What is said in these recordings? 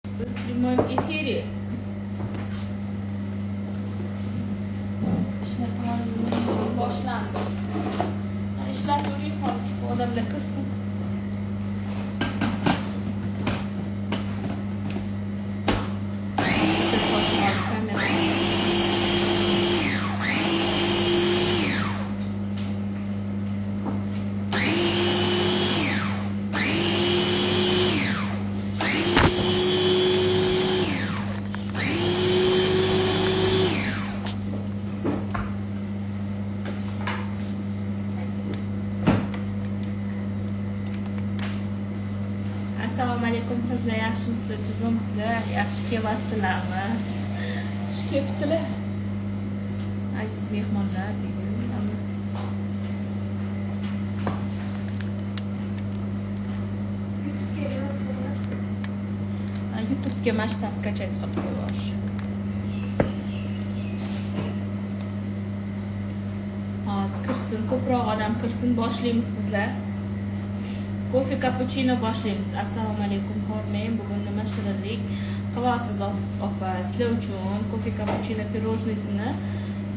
Вы в прямом эфире. Ishlar qilolmayman. Boshlandi. Ishlar ko'ring hozir, odamlar kirsin. Bitta sochib olib kamerani. Assalomu alaykum qizlar, yaxshimisizlar, tuzukmisizlar, yaxshi kelyapsizlarmi? Xush kelibsizlar. Aziz mehmonlar deydi. YouTube'ga mana shu скачать qilib qo'yib yuborish. Hozir kirsin, ko'proq odam kirsin, boshlaymiz qizlar. Kofe kapuchino boshlaymiz. Assalomu alaykum, hormang. Bugun nima shirinlik qilyapsiz opa? Sizlar uchun kofe kapuchino pirojnisini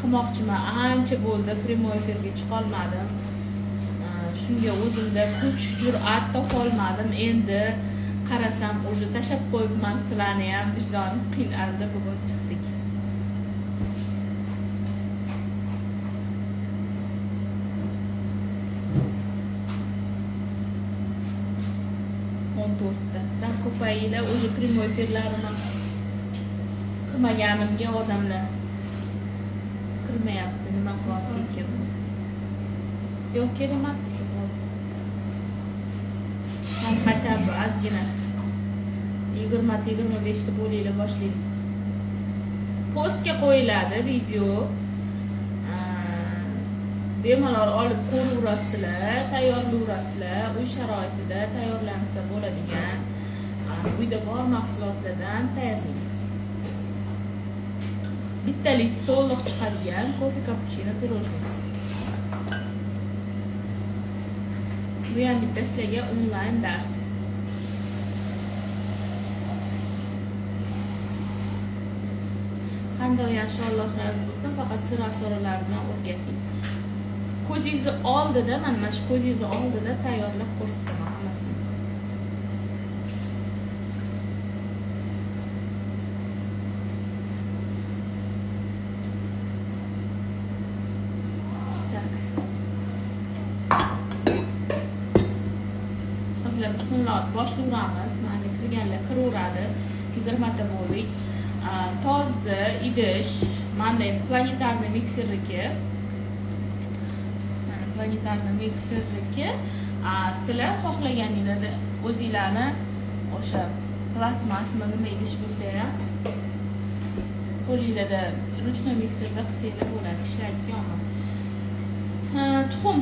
qilmoqchiman. Ancha bo'ldi, prямой efirga chiqolmadim. Shunga o'zimda kuch, jur'at topolmadim. Endi qarasam, уже tashlab qo'yibman sizlarni ham, vijdonim qiynaldi. Bugun chiqdik. O'n to'rtta. Sal ko'payinglar, уже prямой efirlarimni qilmaganimga odamlar kirmayapti. Nima qilyapti ekan? Yo'q, kerak emas уже. Хотя бы ozgina 20 25 ta bo'linglar, boshlaymiz. Postga qo'yiladi video. Bemalol olib ko'raverasizlar, tayyorlayverasizlar. Uy sharoitida tayyorlansa bo'ladigan, uyda bor mahsulotlardan tayyorlaymiz. Bittalik to'liq chiqadigan kofe kapuchino pirojnisi. Bu ham bitta sizlarga onlayn dars. Qanday yaxshi, Alloh rozi bo'lsin, faqat sir asrorlar bilan o'rgating. Ko'zingizni oldida, mana shu ko'zingizni oldida tayyorlab ko'rsataman hammasini. Tak. Qizlar, bismillah, boshlayveramiz. Mana kirganlar kiraveradi. 20 ta bo'ldik. Toza idish, mana endi planetarniy mikserniki. Mana planetarniy mikserniki. Sizlar xohlaganinglarda o'zinglarni o'sha plastmasmi nima idish bo'lsa ham qo'linglarda ручной mikserda qilsanglar bo'ladi, ishlaringizga omad. Tuxum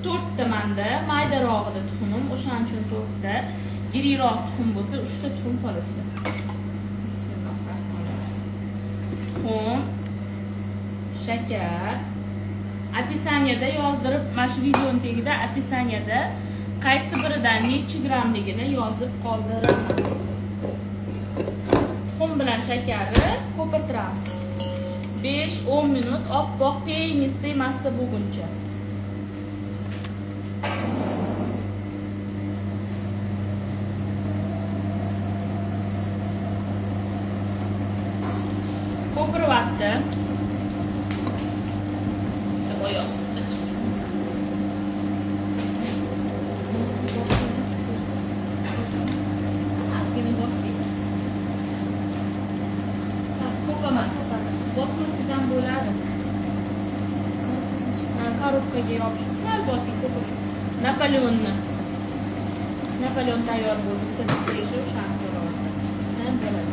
4 ta menda, maydarog'ida tuxumim, o'shaning uchun 4 ta. Yirikroq tuxum bo'lsa 3 ta tuxum solasizlar. Bismillahirrohmanirrohim. Tuxum, shakar. Описаниеda yozdirib, mana shu videoning tagida описаниеda qaysi biridan necha grammligini yozib qoldiraman. Tuxum bilan shakarni ko'pirtiramiz. 5-10 minut oppoq peynisli massa bo'lguncha. Ko'piryapti. Oyoq. Ozgina bosing. Sal ko'p emas. Bosmasangiz ham bo'ladi. Korobkaga yopishib, sal bosing, ko'p emas. Napoleonni. Napoleon tayyor bo'ldi. Bizada sveji o'shani so'rayapti. Ham bo'ladi.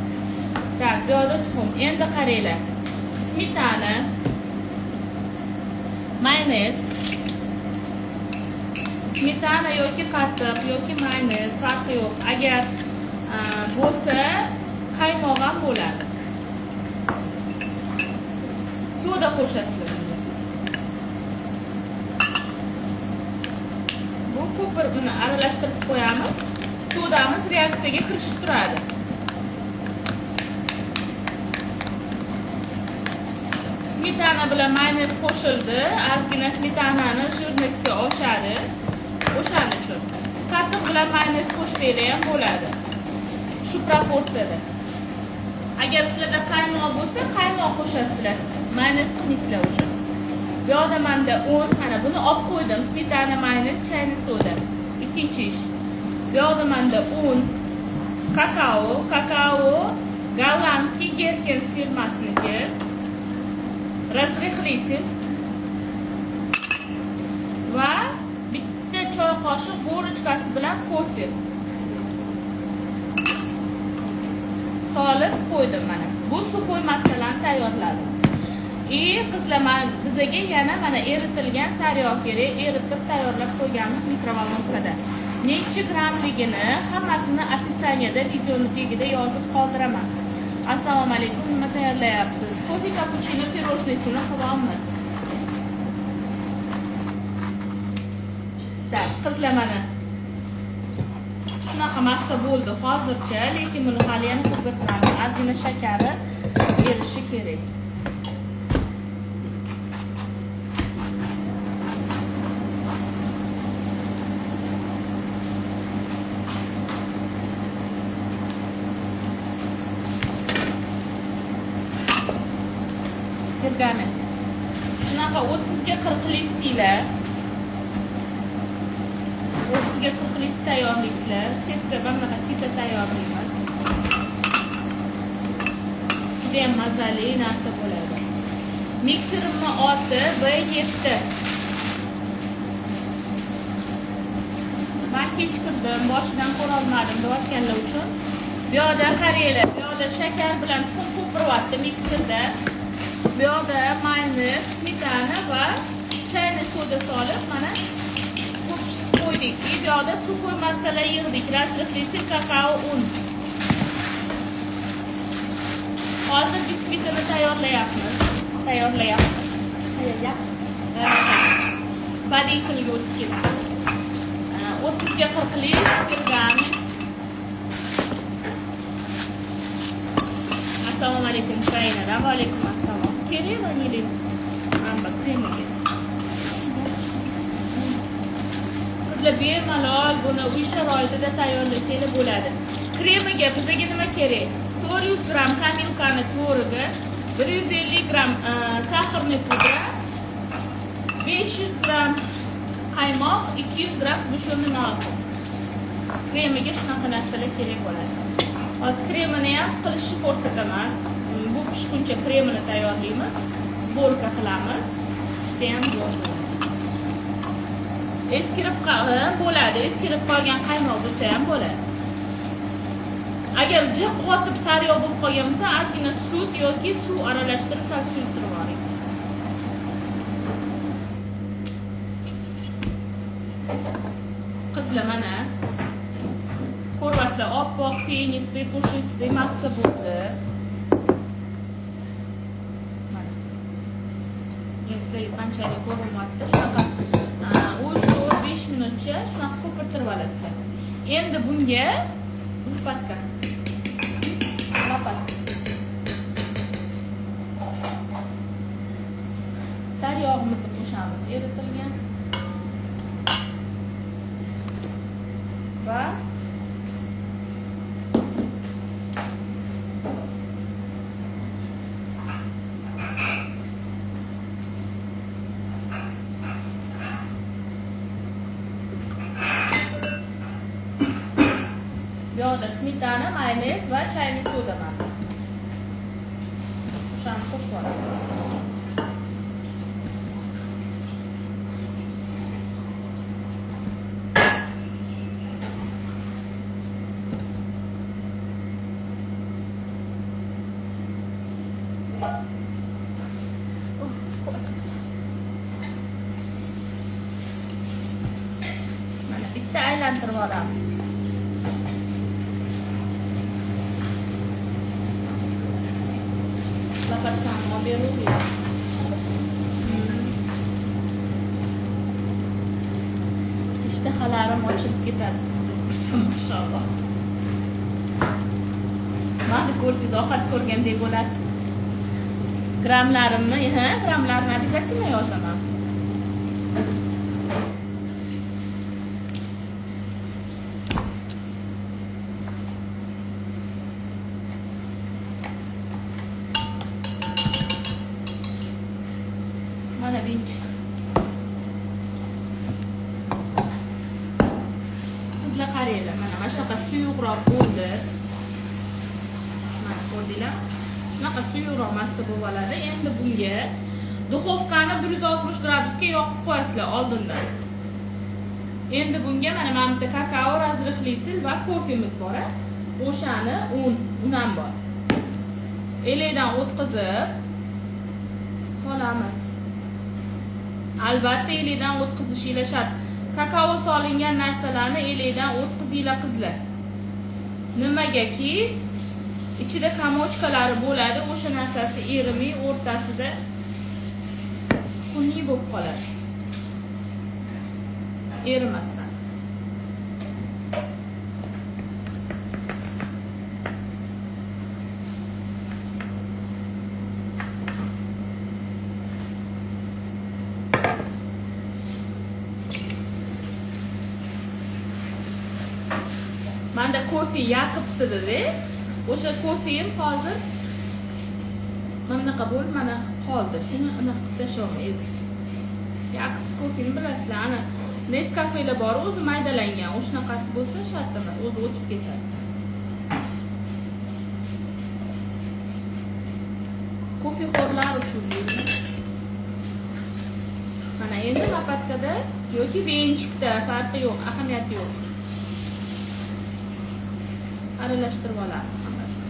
Tak, bu yoqda tuxum. Endi qaranglar. Smetana, mayonez, smetana yoki qatiq yoki mayonez farqi yo'q. Agar bo'lsa, qaymoq ham bo'ladi. Soda qo'shasizlar bunga. Bu ko'pir, buni aralashtirib qo'yamiz. Sodamiz reaksiyaga kirishib turadi. Smetana bilan mayonez qo'shildi. Ozgina smetanani жирности oshadi. O'shaning uchun. Qatiq bilan mayonez qo'shsanglar ham bo'ladi. Shu proporsiyada. Agar sizlarda qaymoq bo'lsa, qaymoq qo'shasizlar. Mayonez qilmaysizlar o'sha. Bu yoqda menda un, mana buni olib qo'ydim. Smetana, mayonez, chayni soda. Ikkinchi ish. Bu yoqda menda un, kakao, kakao голландский Gerkens firmasiniki. Разрыхлитель va bitta choy qoshiq горочка si bilan kofe solib qo'ydim mana. Bu сухой massalarni tayyorladim. И qizlar, bizaga yana mana eritilgan sariyog' kerak, eritib tayyorlab qo'yganmiz микроволновка da. Necha grammligini hammasini описание da videoni tagida yozib qoldiraman. Assalomu alaykum, nima tayyorlayapsiz? Kofe kapuchino пирожный sini qilyapmiz. Так, qizlar mana shunaqa massa bo'ldi hozircha, lekin buni hali yana ko'pirtiramiz. Ozgina shakari erishi kerak. Pergament. Shunaqa 30 ga 40 listlar. 30 ga 40 list tayyorlaysizlar. Setka, mana bunaqa sita tayyorlaymiz. Juda ham mazali narsa bo'ladi. Mikserimni oti B7. Men kechikirdim, boshidan ko'ra olmadim deyotganlar uchun. Bu yoqda qaranglar, bu yoqda shakar bilan tuxum ko'piryapti mikserda. Bu yoqda mayonez, smetana va chayni soda solib mana ko'pchitib qo'ydik. Bu yoqda сухой masala yig'dik. Разрыхлитель, kakao, un. Hozir biskvitini tayyorlayapmiz. Tayyorlayapmiz. Badiiy tilga o'tib ketdi. 30 ga 40 lik pergament. Assalomu alaykum Ukrainadan. Va alaykum assalom. Kerak vanilin amba kremiga. Qizlar bemalol buni uy sharoitida tayyorlasanglar bo'ladi. Kremiga bizga nima kerak? 400 gramm kamilkani tvorigi, 150 gramm сахарный pudra, 500 gramm qaymoq, 200 gramm сгущенный молоко. Kremiga shunaqa narsalar kerak bo'ladi. Hozir kremini ham qilishni ko'rsataman. Bu pishguncha kremini tayyorlaymiz, сборка qilamiz. Juda ham zo'r bo'ladi. Eskirib bo'ladi, eskirib qolgan qaymoq bo'lsa ham bo'ladi. Agar juda qotib sariyog' bo'lib qolgan bo'lsa, ozgina sut yoki suv aralashtirib sal suyultirib oling. Qizlar mana ko'rvaslar, oppoq, пенистый, пушистый massa bo'ldi. Mana. Endi sizlarga qanchalik ko'rinyapti? Shunaqa 3-4-5 minutcha shunaqa ko'pirtirib olasizlar. Endi bunga lopatka. Lopatka. Sariyog'imizni qo'shamiz eritilgan. Va bu yoqda smetana, mayonez va chayni soda mana. O'shani qo'shib olamiz. Mana bitta aylantirib olamiz. Lopatkani olib beravering. Ishtahalarim ochilib ketadi sizni ko'rsam, mashalloh. Mani ko'rsangiz ovqat ko'rgandek bo'lasiz. Grammlarimni, ha, grammlarni обязательно yozaman. Mana венчик. Qizlar qaranglar, mana shunaqa suyuqroq bo'ldi. Mana ko'rdinglar? Shunaqa suyuqroq massa bo'lib oladi. Endi bunga duxovkani 160 gradusga yoqib qo'yasizlar oldindan. Endi bunga mana bitta kakao разрыхлитель va kofemiz bor. O'shani un ham bor. Elakdan o'tkazib solamiz. Albatta elakdan o'tkazishinglar shart. Kakao solingan narsalarni elakdan o'tkazinglar qizlar. Nimagaki ichida kamochkalari bo'ladi, o'sha narsasi erimay o'rtasida xunuk bo'lib qoladi. Erimasdan. Menda kofe Jakobs edi. O'sha kofeim hozir mana bunaqa bo'lib mana qoldi. Shuni anaqa qilib tashlaymiz. Jakobs kofeni bilasizlar, ana Nescafe'lar bor, o'zi maydalangan. O'shanaqasi bo'lsa shart emas, o'zi o'tib ketadi. Kofexo'rlar uchun deydi. Mana endi lopatkada yoki venchikda farqi yo'q, ahamiyati yo'q. Aralashtirib olamiz hammasini.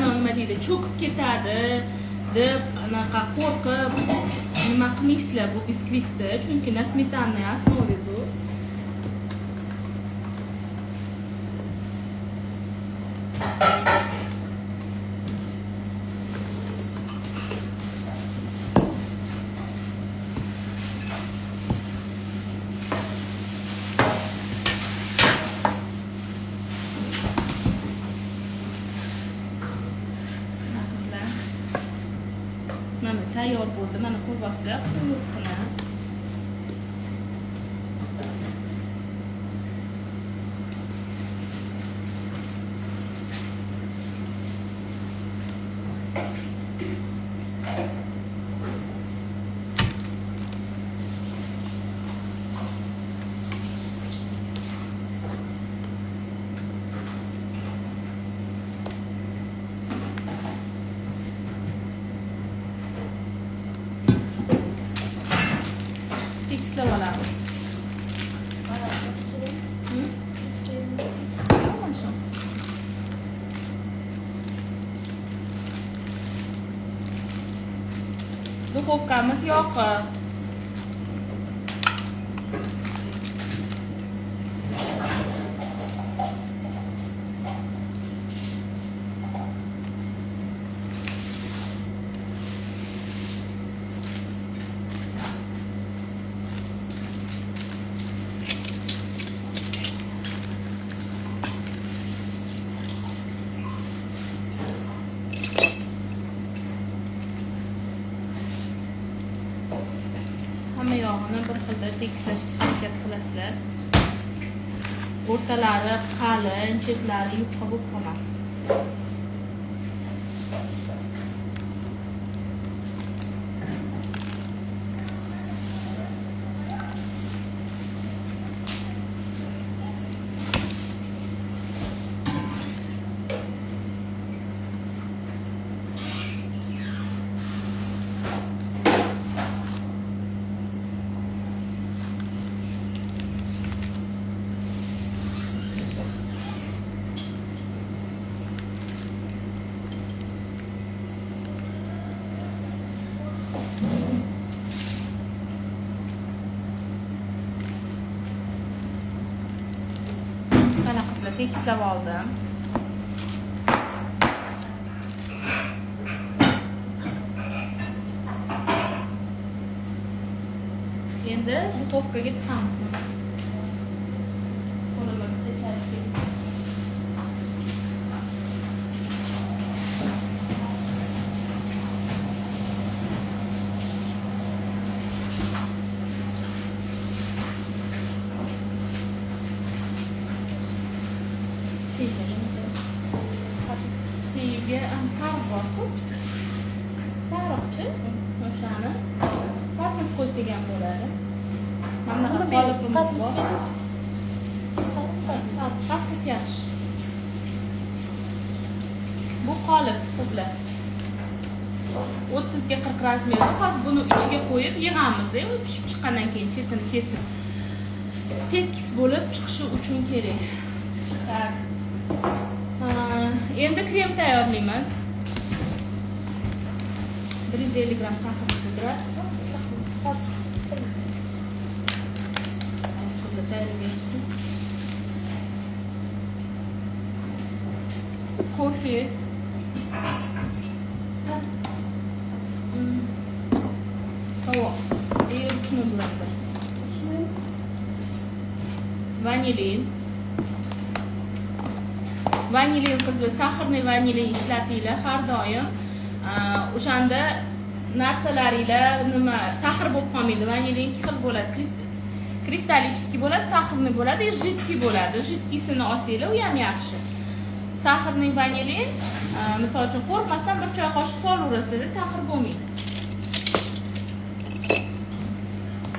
Nima deydi, cho'kib ketadi deb anaqa qo'rqib nima qilmaysizlar bu biskvitni, chunki na smetanniy основе bu. Mana tayyor bo'ldi. Mana ko'ryapsizlar, quyuqqina. Tekislab olamiz. Duxovkamiz yoqiq. Hamma yog'ini bir xilda tekislashga harakat qilasizlar. O'rtalari qalin, chetlari yupqa bo'lib qolmasin. Tekislab oldim. Endi duxovkaga tiqamiz. Qo'limga bitta chalib ketdi. Tagiga sariq bor-ku. Sariqchi o'shani patnis qo'ysak ham bo'ladi. Mana bunaqa qolipimiz bor. Patnis yaxshi. Bu qolip qizlar. 30 ga 40 razmerda. Hozir buni ichiga qo'yib yig'amiz-da, u pishib chiqqandan keyin chetini kesib tekis bo'lib chiqishi uchun kerak. Tak. Endi krem tayyorlaymiz. 150 gram saxar pudra. Qizlar tayyorlab bersin. Kofe. Tovoq. Ручной блендер. Vanilin. Vanilin qizlar, saxarniy vanilin ishlatinglar har doim. O'shanda narsalaringlar nima taxir bo'lib qolmaydi. Vanilin ikki xil bo'ladi. Kristallический bo'ladi, saxarniy bo'ladi, жидкий bo'ladi. Жидкийsini olsanglar, u ham yaxshi. Saxarniy vanilin, misol uchun qo'rqmasdan bir choy qoshiq solaverasizlar, taxir bo'lmaydi.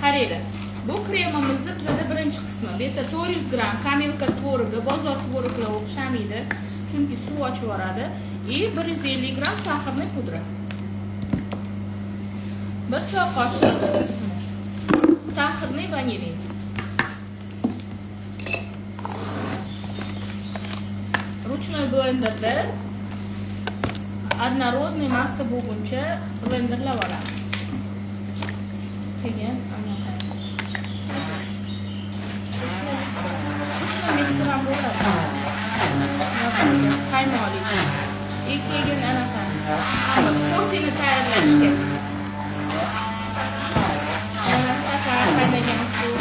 Qaranglar. Bu kremimizni bizada birinchi qismi. Bu yerda 400 gram kamilka tvorogi, bozor tvoroglar o'xshamaydi, chunki suv ochib yuboradi. И 150 gram saxarniy pudra. Bir choy qoshiq saxarniy vanilin. Ручной blenderda однородный massa bo'lguncha blenderlab olamiz. Keyin anaqa ручной mikser ham bo'ladi. Qaymoqli. Keyin anaqa kofeni tayyorlashga. Stakan qaynagan suv.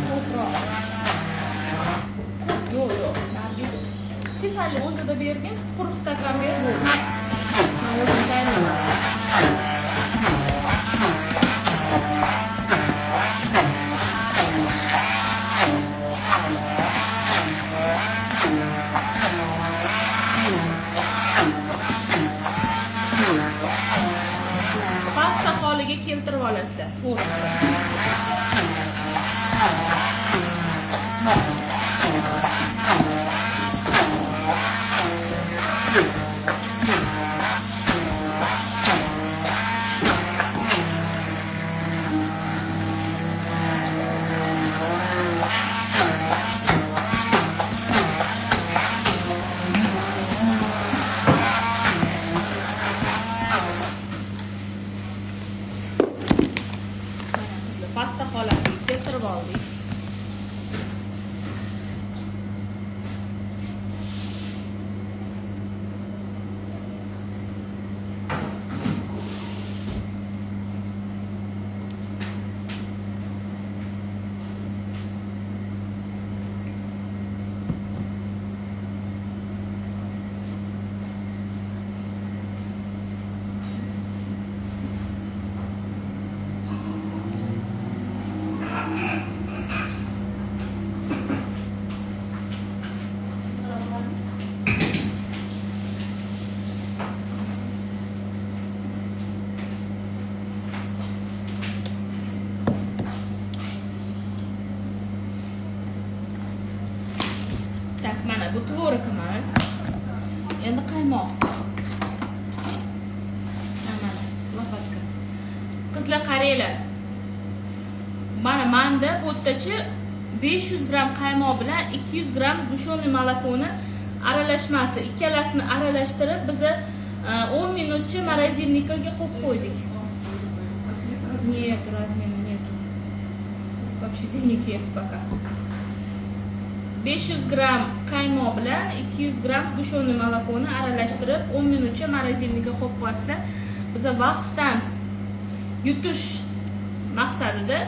Ko'proq. Yo'q, yo'q, Nargiz. Tefalni o'zida bergin, quruq stakan ber bo'ldi. Men o'zim tayyorlayman. Pasta holiga keltirib olasizlar. Pasta holatiga keltirib oldik. Tak, mana bu tvorogimiz. Endi qaymoq. Mana lopatka. Qizlar qaranglar. Mana menda bu yerdachi 500 gram qaymoq bilan 200 gram сгущенный молокoni Aralashmasi, ikkalasini aralashtirib, biza 10 minutcha морозильник ga qo'yib qo'ydik. Нет, размена нету. Вообще денег нет пока. 500 gramm qaymoq bilan 200 gramm сгущенный молоко ni aralashtirib 10 minutcha морозильник ga qo'yib qo'yasizlar. Biza vaqtdan yutish maqsadida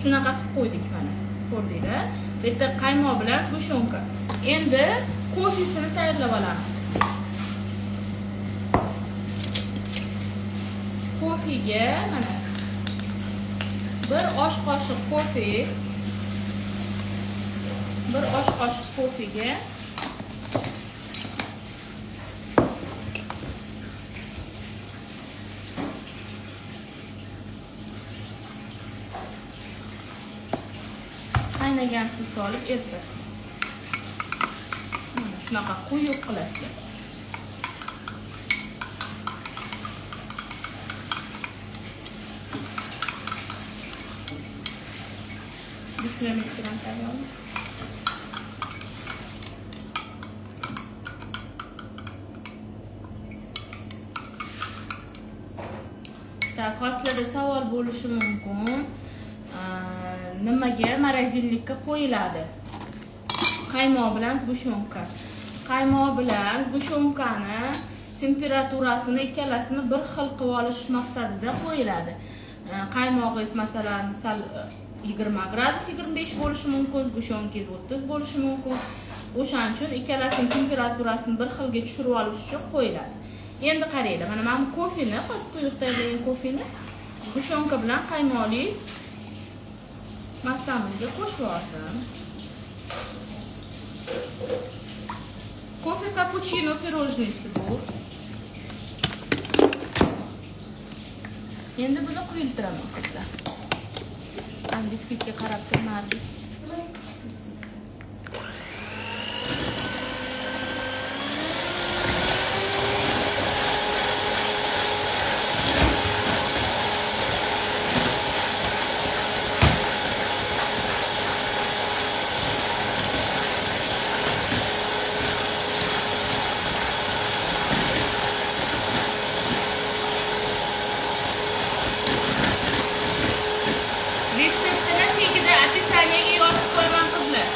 shunaqa qilib qo'ydik mana. Ko'rdinglar? Bu yerda qaymoq bilan сгущенка. Endi kofesini tayyorlab olamiz. Kofega mana bir osh qoshiq kofe, bir osh qoshiq kofega qaynagan suv solib eritasizlar. Mana shunaqa quyuq qilasizlar. Ручной tayyor. Так, hozirda savol bo'lishi mumkin. Nimaga морозильник ka qo'yiladi? Qaymoq bilan сгущенка. Qaymoq bilan сгущенка ni temperaturasini ikkalasini bir xil qilib olish maqsadida qo'yiladi. Qaymog'ingiz masalan sal 20 gradus 25 bo'lishi mumkin, сгущенка ngiz 30 bo'lishi mumkin. O'shaning uchun ikkalasini temperaturasini bir xilga tushirib olish uchun qo'yiladi. Endi qaranglar, mana bu kofeni, hozir quyuq tayyorlagan kofeni сгущенка bilan qaymoqli massamizga qo'shib yubordim. Kofe kapuchino pirojnisi bu. Endi buni quyiltiraman qizlar. Ben bisküvitga qarab turmardiz. Retseptini tagida описание ga yozib qo'yaman qizlar.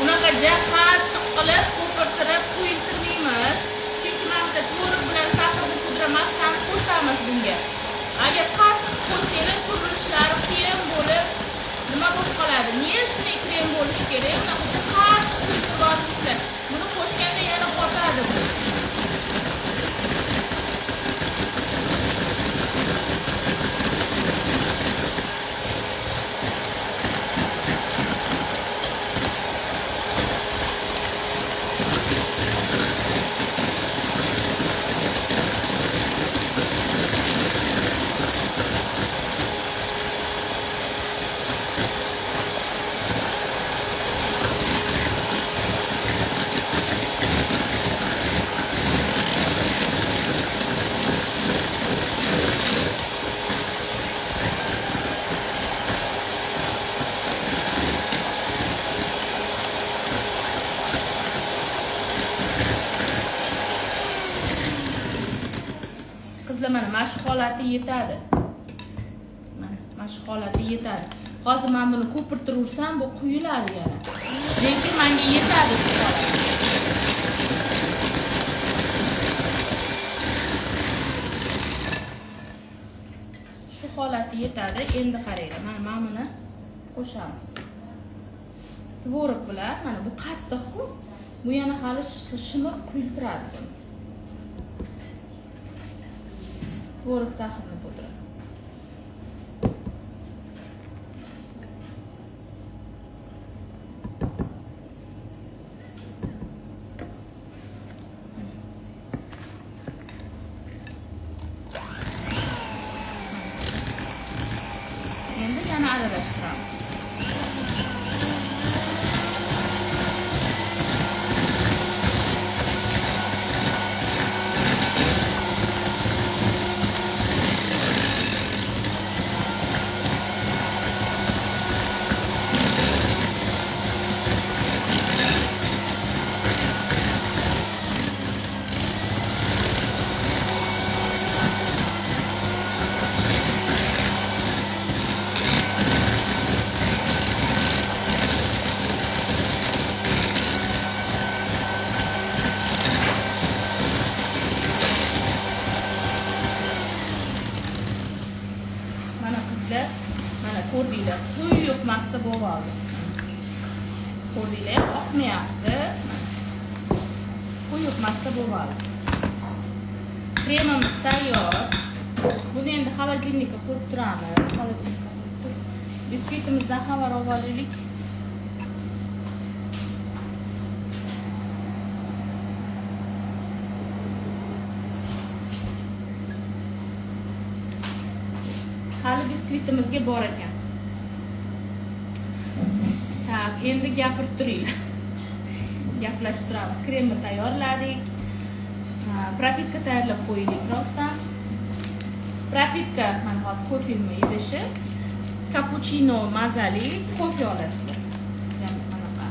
Unaqa qattiq qilib ko'pirtirib quyiltirmaymiz. Chunki mana bu tvorog bilan saxarni pudra massani qo'shamiz bunga. Agar qattiq qo'ysangiz surilishlari qiyin bo'lib, nima bo'lib qoladi? Нежный krem bo'lishi kerak. Unaqa qattiq quyiltirib olsanglar, buni qo'shganda yana qotadi bu. Qizlar, mana shu holati yetadi. Mana shu holati yetadi. Hozir men buni ko'pirtiraversam, bu quyiladi yana. Lekin menga yetadi shu holat. holati yetadi. Endi qaranglar, mana buni qo'shamiz. Tvorog bilan, mana bu qattiq-ku. Bu yana hali shimir quyilib turadi buni. Tvorog saxarni pudra. Endi yana aralashtiramiz. Mana qizlar, mana ko'rdinglar, quyuq massa bo'lib oldi. Ko'rdinglar, oqmayapti. Quyuq massa bo'lib oldi. Kremimiz tayyor. Buni endi xolodilnikka qo'yib turamiz. Xolodilnikka qo'yib turib, biskvitimizdan xabar olib olaylik. Hali biskvitimizga bor ekan. Tak, endi gapirib turinglar. Gaplashib turamiz. Kremni tayyorladik. Propitka tayyorlab qo'ydik rostdan. Propitka, mana hozir kofeni idishi. Kapuchino mazali kofe olasizlar. Ya'ni anaqa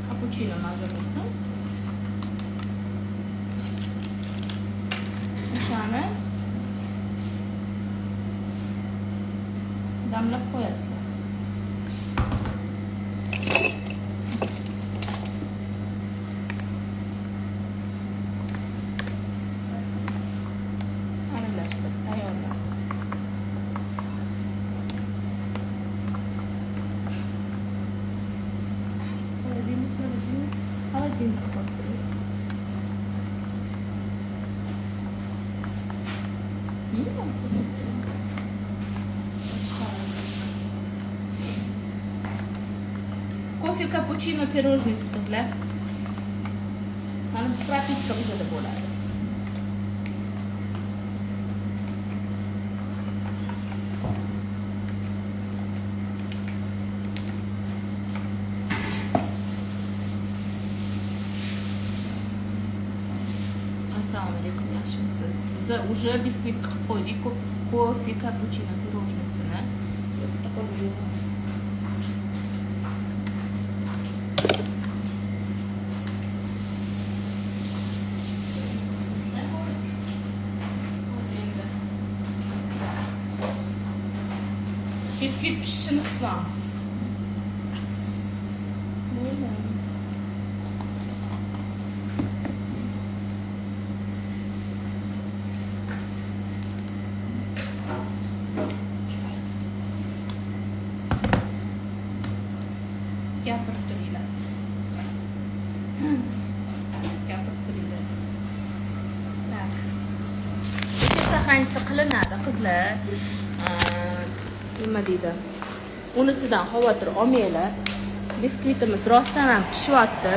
kapuchino maza bo'lsin. O'shani damlab qo'yasizlar. Aralashtirib tayyorlab. Холодильник, холодильник. Холодильник qo'yib turing. Kofe, kapuchino, pirojniy qizlar. Mana bu propitka bizada bo'ladi. Assalomu alaykum, yaxshimisiz? Biz уже biskvit qilib qo'ydik, kofe, kapuchino, pirojniysini. Bitta qo'lga yo'q. Biskvit pishishini kutamiz. Bo'ldi. Gapirib turinglar. Gapirib turinglar. Tak. Lekin sahranchisi qilinadi qizlar. Nima deydi? Unisidan xavotir olmanglar. Biskvitimiz rostdan ham pishyapti.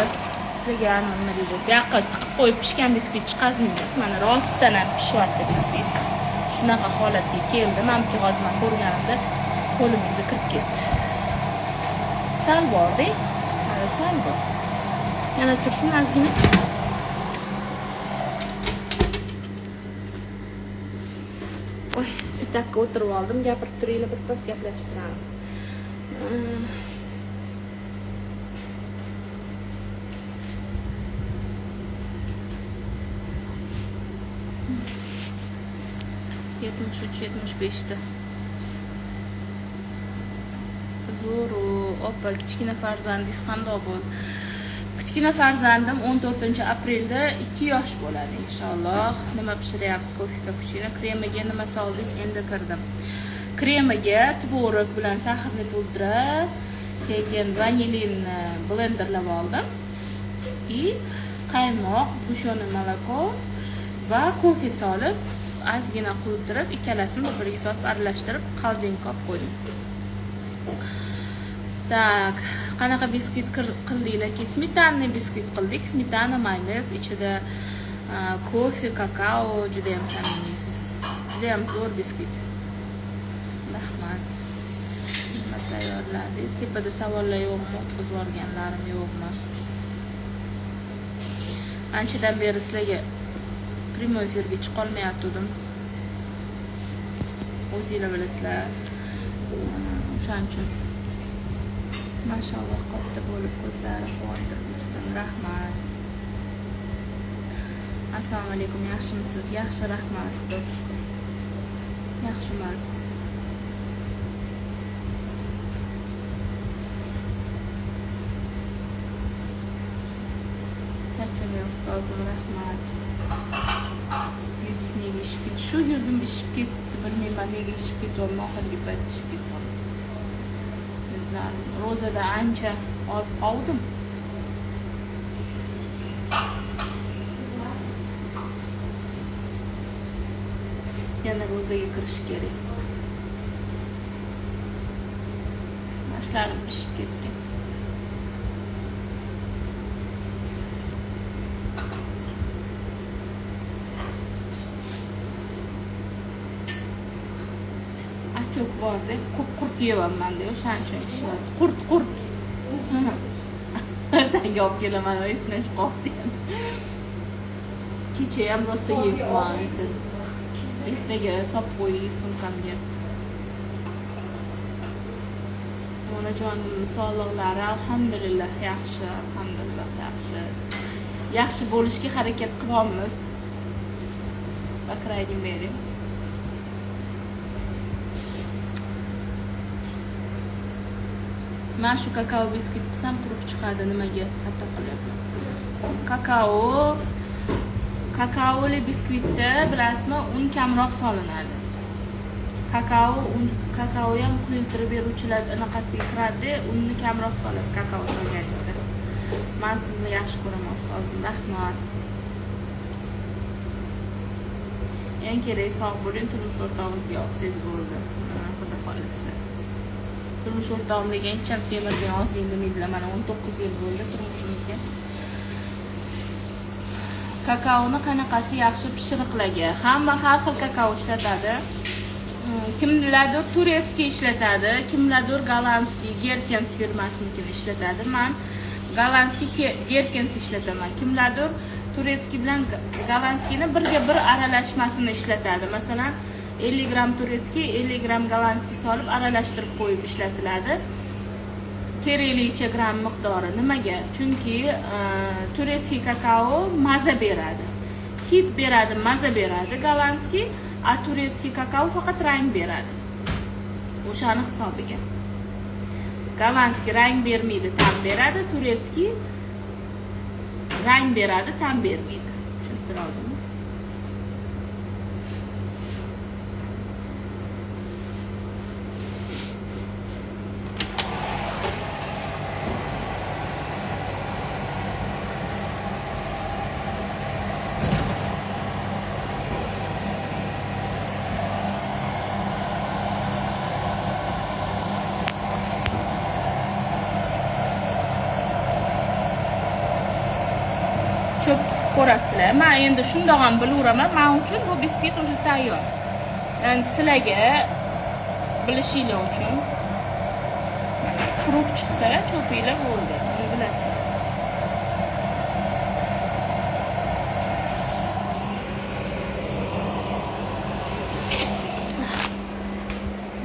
Sizlarga nima deydi? Bu yoqqa tiqib qo'yib pishgan biskvit chiqazmaymiz. Mana rostdan ham pishyapti biskvit. Shunaqa holatga keldi. Manimki hozir men ko'rganimda qo'lim izi kirib ketdi. Sal bordi. Hali sal bor. Yana tursin ozgina. Oy, bitta o'tirib oldim. Gapirib turinglar, birpas gaplashib turamiz. 73, 75'te. Zo'ru, opa, kichkina farzandingiz qanday bo'ldi? Kichkina farzandim 14-aprelda 2 yosh bo'ladi inshaalloh. Nima pishiryapsiz? Kofe, kapuchino, kremaga nima soldingiz? Endi kirdim. Kremiga tvorog bilan saxarli pudra, keyin vanilinni blenderlab oldim. И qaymoq, сгущенное молоко va kofe solib, ozgina quyultirib, ikkalasini bir-biriga solib aralashtirib, холодильник ka olib qo'ydim. Так, qanaqa biskvit qildinglar? Smetanli biskvit qildik. Smetana, mayonez, ichida kofe, kakao, juda ham samimiysiz. Juda ham zo'r biskvit. Rahmat. Nima tayyorladingiz? Tepada savollar yo'qmi? O'tkazib yuborganlarim yo'qmi? Anchadan beri sizlarga прямой efirga chiqolmayotgandim. O'zinglar bilasizlar. O'shaning uchun. Mashalloh, katta bo'lib ko'zlari quvontirib yursin. Rahmat. Assalomu alaykum, yaxshimisiz? Yaxshi, rahmat, Xudoga shukr. Yaxshimiz. Charchamang ustozim, rahmat. Yuzingiz nega ishib ketdi? Shu yuzim ishib ketdi, bilmayman nega ishib ketyapman, oxirgi payt ishib ketyapman. Yuzlarim ro'zada ancha ozib qoldim. Yana ro'zaga kirish kerak. Mashlarim pishib ketgan. Atyoq borda, ko'p qurt yeyapman-da, o'shaning uchun ishyapti. Qurt. Senga olib kelaman, esdan chiqib. Kecha ham rosa yebman. Ertaga solib qo'yay sumkamga. Onajonim sog'liqlari alhamdulillah yaxshi, alhamdulillah yaxshi. Yaxshi bo'lishga harakat qilyapmiz. По крайней мере. Men shu kakao biskvit qilsam quruq chiqadi, nimaga xato qilyapman? Kakaoli biskvitda bilasizmi, un kamroq solinadi. Kakao ham quyiltirib beruvchilar anaqasiga kiradi, unni kamroq solasiz kakao solganingizda. Men sizni yaxshi ko'raman ustozim, rahmat. Eng kerak sog' bo'ling, turmush o'rtog'ingizga yoqsangiz bo'ldi. Xudo xolisa. Turmush o'rtog'im degan hech ham semirgan ozlik demaydilar. Mana 19 yil bo'ldi turmushimizga. Kakaoni qanaqasi yaxshi pishiriqlarga? Hamma har xil kakao ishlatadi. Kimlardir турецкий ishlatadi, kimlardir gollandskiy Gerkens firmasinikini ishlatadi. Men gollandskiy Gerkens ishlataman. Kimlardir турецкий bilan gollandskiyni birga bir aralashmasini ishlatadi. Masalan, 50 gram турецкий, 50 gram gollandskiy solib aralashtirib qo'yib ishlatiladi. Keraklicha gram miqdori. Nimaga? Chunki турецкий kakao maza beradi. Hid beradi, maza beradi gollandskiy, a турецкий kakao faqat rang beradi. O'shani hisobiga. Gollandskiy rang bermaydi, ta'm beradi, турецкий rang beradi, ta'm bermaydi. Tushuntira oldimmi? Cho'p tiqib ko'rasizlar. Men endi shundoq ham bilaveraman. Men uchun bu biskvit уже tayyor. Ya'ni sizlarga bilishinglar uchun quruq chiqsa cho'pinglar bo'ldi. Buni bilasizlar.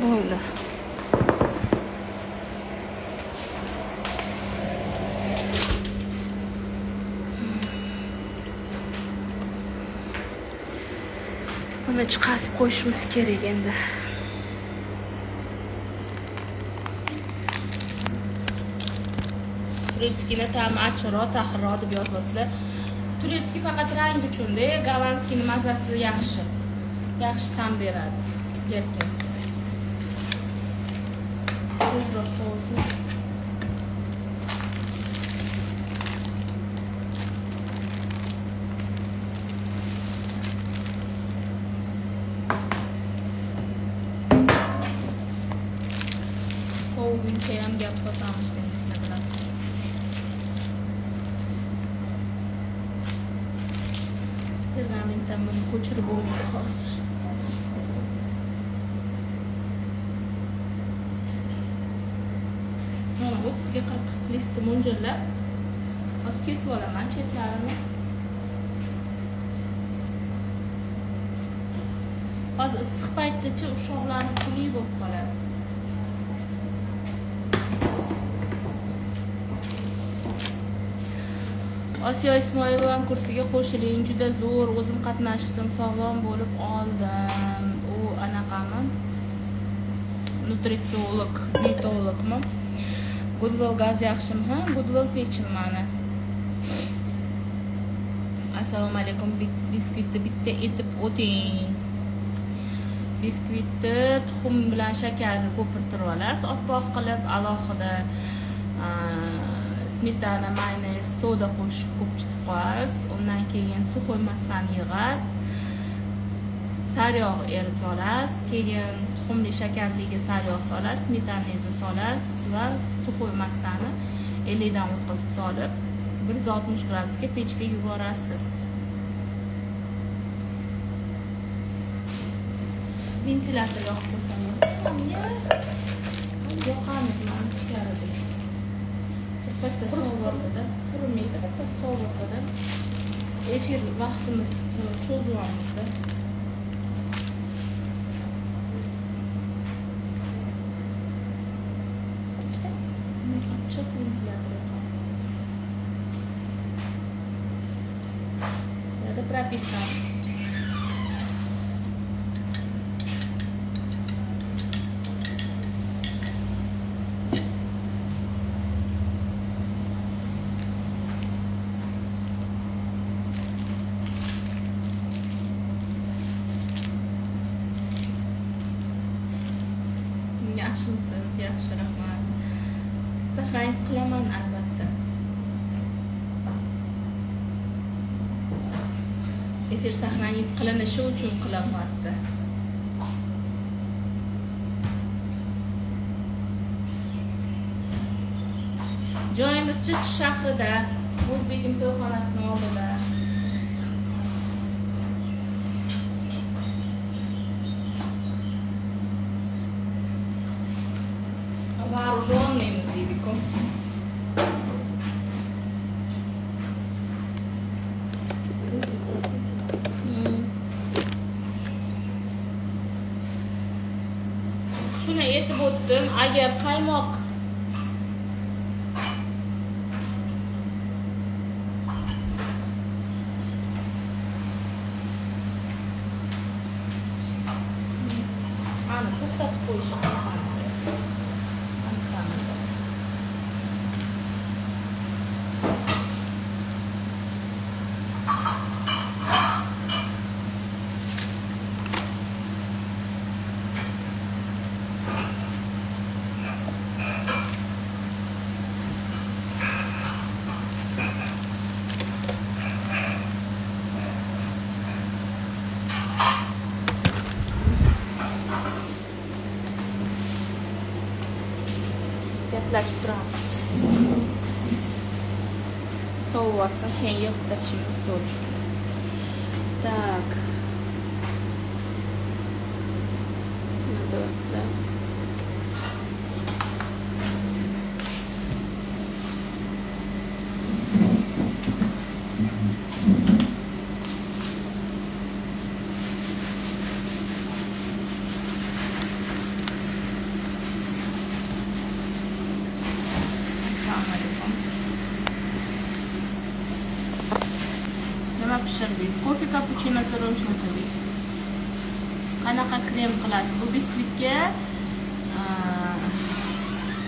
Bo'ldi. Buni chiqazib qo'yishimiz kerak endi. Турецкийni ta'mi achchiqroq, taxirroq deb yozasizlar. Турецкий faqat rang uchun-da, gollandskiyning mazasi yaxshi. Yaxshi ta'm beradi. Gerkens. Ozroq sovusin. Sovuguncha ham gap sotamiz endi sizlar bilan. Pergamentdan buni ko'chirib bo'lmaydi hozir. Mana 30ga 40 listni mo'ljallab hozir kesib olaman chetlarini. Hozir issiq paytdachi ushoqlarni puli bo'lib qoladi. Osiyo Ismoilova kursiga qo'shiling, juda zo'r, o'zim qatnashdim, sog'lom bo'lib oldim. U anaqami? Nutritsiolog, dietologmi? Goodwill gaz yaxshimi? Ha, Goodwill pechim mani. Assalomu alaykum, biskvitni bitta etib o'ting. Biskvitni tuxum bilan shakarni ko'pirtirib olasiz, oppoq qilib, alohida smetana, mayonez, soda qo'shib ko'pchitib qo'yasiz. Undan keyin suxoy massani yig'asiz. Sariyog' eritib olasiz. Keyin tuxumli shakarliga sariyog' solasiz, smetanangizni solasiz va suxoy massani 50 dan o'tkazib solib 160 gradusga pechga yuborasiz. Ventilyator yoqib qo'ysam bo'ladi. Yoqamiz mana ichkarida. Birpasda sovuqda, qurimaydi, birpas sovuqda. Efir vaqtimiz cho'zyapmiz-da. Ochiq ventilyator yoqamiz. Yo'da propitkamiz. Yaxshimisiz? Yaxshi, rahmat. Sahrangiz qilaman albatta. Efir sahrangiz qilinishi uchun qilyapti. Joyimiz Chich shahrida, O'zbekim to'yxonasining oldida. Вооруженныйmiz deydi-ku. Shuni aytib o'tdim, agar qaymoq ani to'xtatib qo'yish gaplashib turamiz. Sovib olsin, keyin yig'ib tashlaymiz to'g'ri. Tak. Do'stlar. Nima pishirdingiz? Kofe, kapuchino, pirojnoe qildik. Qanaqa krem qilasiz? Bu biskvitga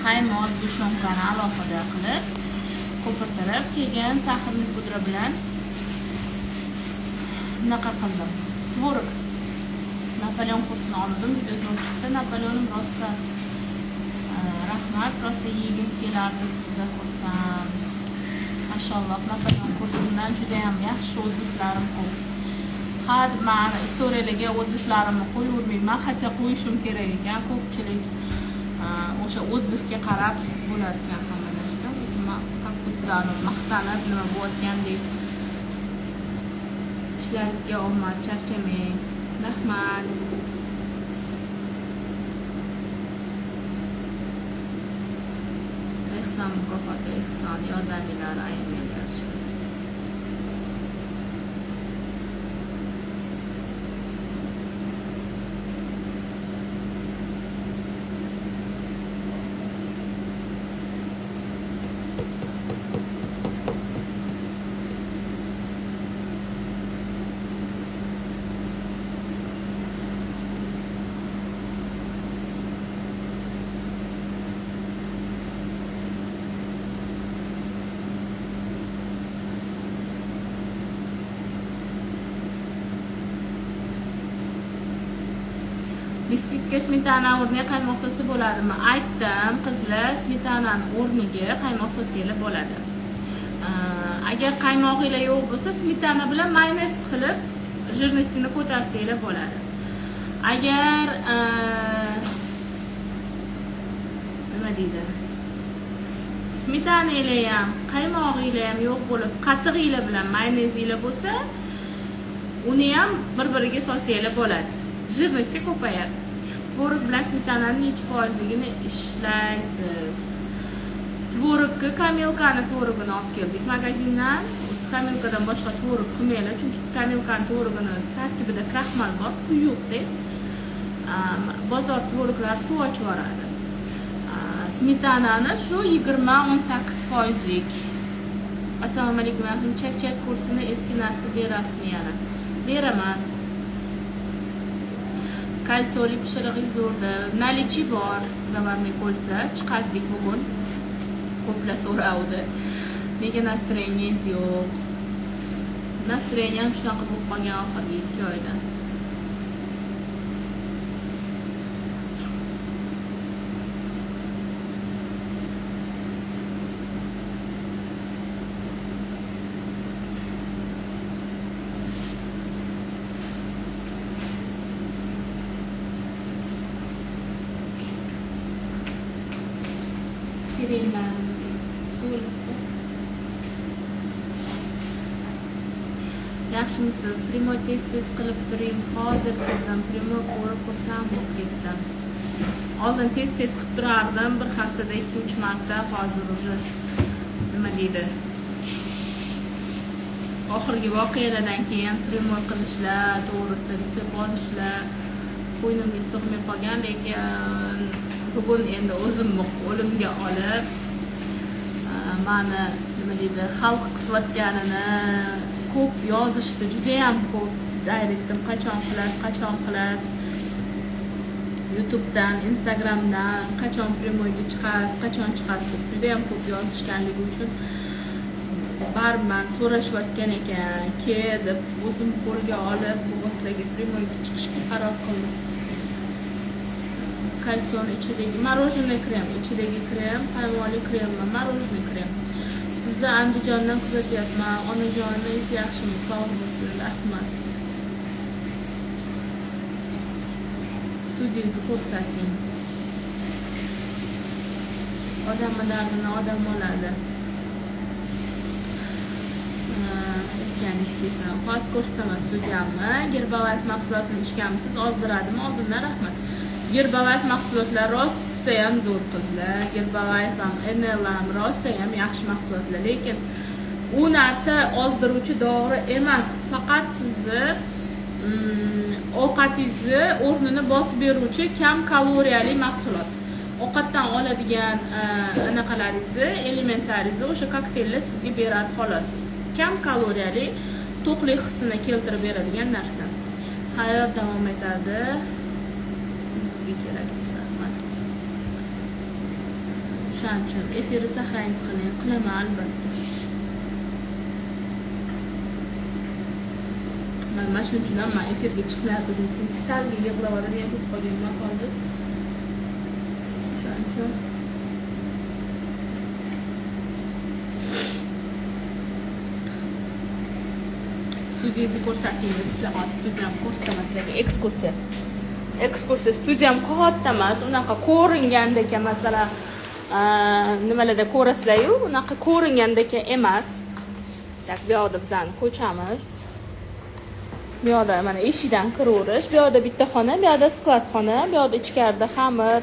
qaymoq, dushonkani alohida qilib, ko'pirtirib, keyin saxarli pudra bilan bunaqa qildim. Tvorog. Napoleon kursini oldim, juda zo'r chiqdi. Napoleonim rosa rahmat. Rahmat, rosa yegim kelardi sizni ko'rsam. Mashalloh, Napoleon kursimdan juda ham yaxshi отзыв larim ko'p. Har man istoriyalarga отзыв larimni qo'yavermayman, hatto qo'yishim kerak ekan. Ko'pchilik o'sha отзыв ga qarab bo'lar ekan hamma narsa. Lekin man как будто maqtanib nima bo'layotgandek. Ishlaringizga omad, charchamang. Rahmat. Ehson mukofoti, ehson yordaminglar ayamanglar. Biskvitga smetana o'rniga qaymoq sosi bo'ladimi? Aytdim, qizlar, smetanani o'rniga qaymoq sosinglar bo'ladi. Agar qaymog'inglar yo'q bo'lsa, smetana bilan mayonez qilib жирность ini ko'tarsanglar bo'ladi. Agar nima deydi? Smetananglar ham, qaymog'inglar ham yo'q bo'lib, qatig'inglar bilan mayonezinglar bo'lsa, uni ham bir-biriga solsanglar bo'ladi. Жирности ko'payadi. Tvorog bilan smetanani necha foizligini ishlaysiz? Tvorogga kamilkani tvorogini olib keldik magazindan. Kamilkadan boshqa tvorog qilmanglar, chunki kamilkani tvorogini tarkibida kraxmal bor, quyuqda. Bozor tvoroglari suv ochib yuboradi. Smetanani shu 20-18 foizlik. Assalomu alaykum, yaxshimi? Chak-chak kursini eski narxda berasizmi yana? Beraman. Kalsiyoli pishirig'i zo'rda. Nalichi bor, zavarniy kolsa chiqazdik bugun. Ko'plar so'ravdi. Nega настроениyangiz yo'q? Настроением shunaqa bo'lib qolgan oxirgi 2 oyda. Yaxshimisiz? Primoy tez-tez qilib turing. Hozir kirdim. Primoy ko'rib xursand bo'lib ketdim. Oldin tez-tez qilib turardim, bir haftada 2-3 marta. Hozir уже nima deydi? Oxirgi voqealardan keyin primoy qilishlar, to'g'risi retsept olishlar qo'ynimga sig'may qolgan, lekin bugun endi o'zimni qo'limga olib mani nima deydi, xalq kutayotganini ko'p yozishdi, juda ham ko'p direktim, qachon qilasiz, qachon qilasiz, YouTubedan, Instagramdan qachon primoyga chiqasiz, qachon chiqasiz deb juda ham ko'p yozishganligi uchun barman so'rashayotgan ekan, ke deb o'zim qo'lga olib bugun sizlarga primoyga chiqishga qaror qildim. Kalsiyoni ichidagi мороженое krem, ichidagi krem, qaymoqli kremmi, мороженое krem. Sizni Andijondan kuzatyapman. Onajoningiz yaxshimi? Sog' bo'lsin, rahmat. Studiyangizni ko'rsating. Odamning dardini odam oladi. Aytganingiz kelsin. Hozir ko'rsataman studiyamni. Gerbalife mahsulotini ichganmisiz? Ozdiradimi? Oldindan rahmat. Gerbalife mahsulotlari rosa ham zo'r qizlar. Gerbalife ham, NL ham rosa ham yaxshi mahsulotlar, lekin u narsa ozdiruvchi dori emas. Faqat sizni ovqatingizni o'rnini bosib beruvchi kam kaloriyali mahsulot. Ovqatdan oladigan anaqalaringizni, elementlaringizni o'sha kokteyllar sizga beradi xolos. Kam kaloriyali, to'qlik hissini keltirib beradigan narsa. Hayot davom etadi. Siz bizga keraksiz, rahmat. O'shaning uchun efirni saqlangiz qiling, qilaman albatta. Mana shuning uchun ham men efirga chiqmayapman, chunki salga yig'lab yuboradigan bo'lib qolganman hozir. O'shaning uchun Studiyangizni ko'rsating deb, sizlar hozir studiyamni ko'rsataman sizlarga, ekskursiya. Ekskursiya. Studiyam katta emas, unaqa ko'ringandek, masalan, nimalarda ko'rasizlar-yu, unaqa ko'ringandek emas. Так, bu yoqda bizani ko'chamiz. Bu yoqda mana eshikdan kiraverish, bu yoqda bitta xona, bu yoqda склад xona, bu yoqda ichkarida xamir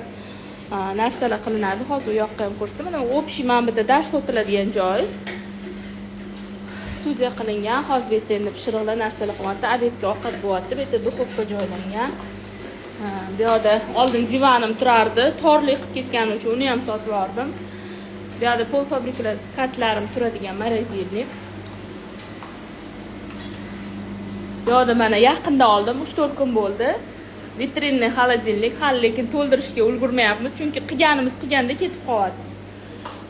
narsalar qilinadi. Hozir u yoqqa ham ko'rsataman. Mana общий mana bu yerda dars o'tiladigan joy. Studiya qilingan. Hozir bu yerda endi pishiriqlar, narsalar qilyapti. Обед ga ovqat bo'lyapti. Bu yerda duxovka joylangan. Bu yoqda oldin divanim turardi. Torlik qilib ketgani uchun uni ham sotib yubordim. Bu yoqda полуфабрикат larim turadigan морозильник. Bu yoqda mana yaqinda oldim, 3-4 kun bo'ldi. Витринный холодильник, hali lekin to'ldirishga ulgurmayapmiz, chunki qilganimiz qilganda ketib qolyapti.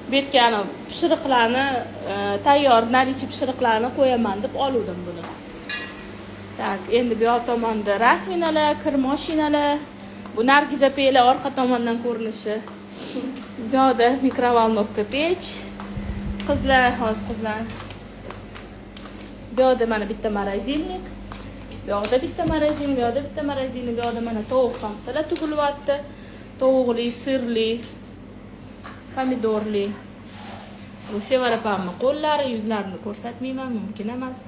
Bu yerga ani pishiriqlarni, tayyor наличие pishiriqlarni qo'yaman deb oluvdim buni. Так, endi bu yoq tomonda раковина lar, kir mashinalar, bu Nargiz opanglar orqa tomondan ko'rinishi. Bu yoqda микроволновка pech. Qizlar, hozir qizlar. Bu yoqda mana bitta морозильник. Bu yoqda bitta морозильник, bu yoqda bitta морозильник, bu yoqda mana tovuq somsalar tugilyapti. Tovuqli, sirli, pomidorli. Bu Sevara opamni qo'llari, yuzlarini ko'rsatmayman, mumkin emas.